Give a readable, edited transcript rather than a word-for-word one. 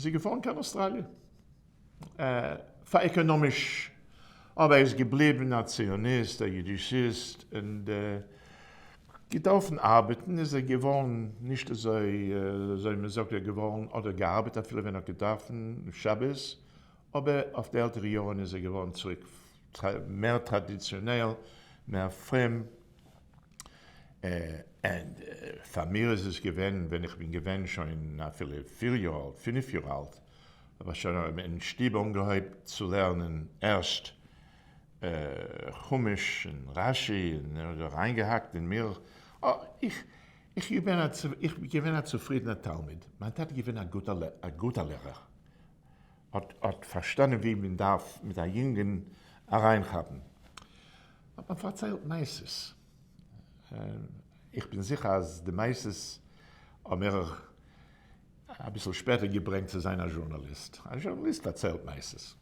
איז ער געפארן קיין אוסטראליע פאר עקאנאמיש, אבער ער איז געבליבן א ציוניסט, א יידישיסט, און געדארפן ארבעטן איז ער געווארן נישט אזוי אזוי מען זאגט ער געווארן אדער געארבעט אפילו ווען ער האט געדארפן שבת, אבער אויף די עלטערע יארן איז ער געווארן צוריק מער טראדיציאנעל, מער פרום. און פאר מיר איז עס געווען ווען איך בין געווען שוין אפילו פיר יאר אלט, פינף יאר אלט, האב איך שוין אין שטוב אנגעהויבט צו לערנען ערשט חומש און רשי און אריינגעהאקט אין מיר, איך איך בין געווען א צופרידענער תלמיד, מיין טאטע איז געווען א גוטער לערער, האט פארשטאנען ווי מען דארף מיט א יונגען אריינכאפן, האט מען פארציילט מעשות, איך בין זיכער אז די מעשות האבן מיר אביסל שפעטער געברענגט צו זיין א זשורנאליסט, א זשורנאליסט פארציילט מעשות.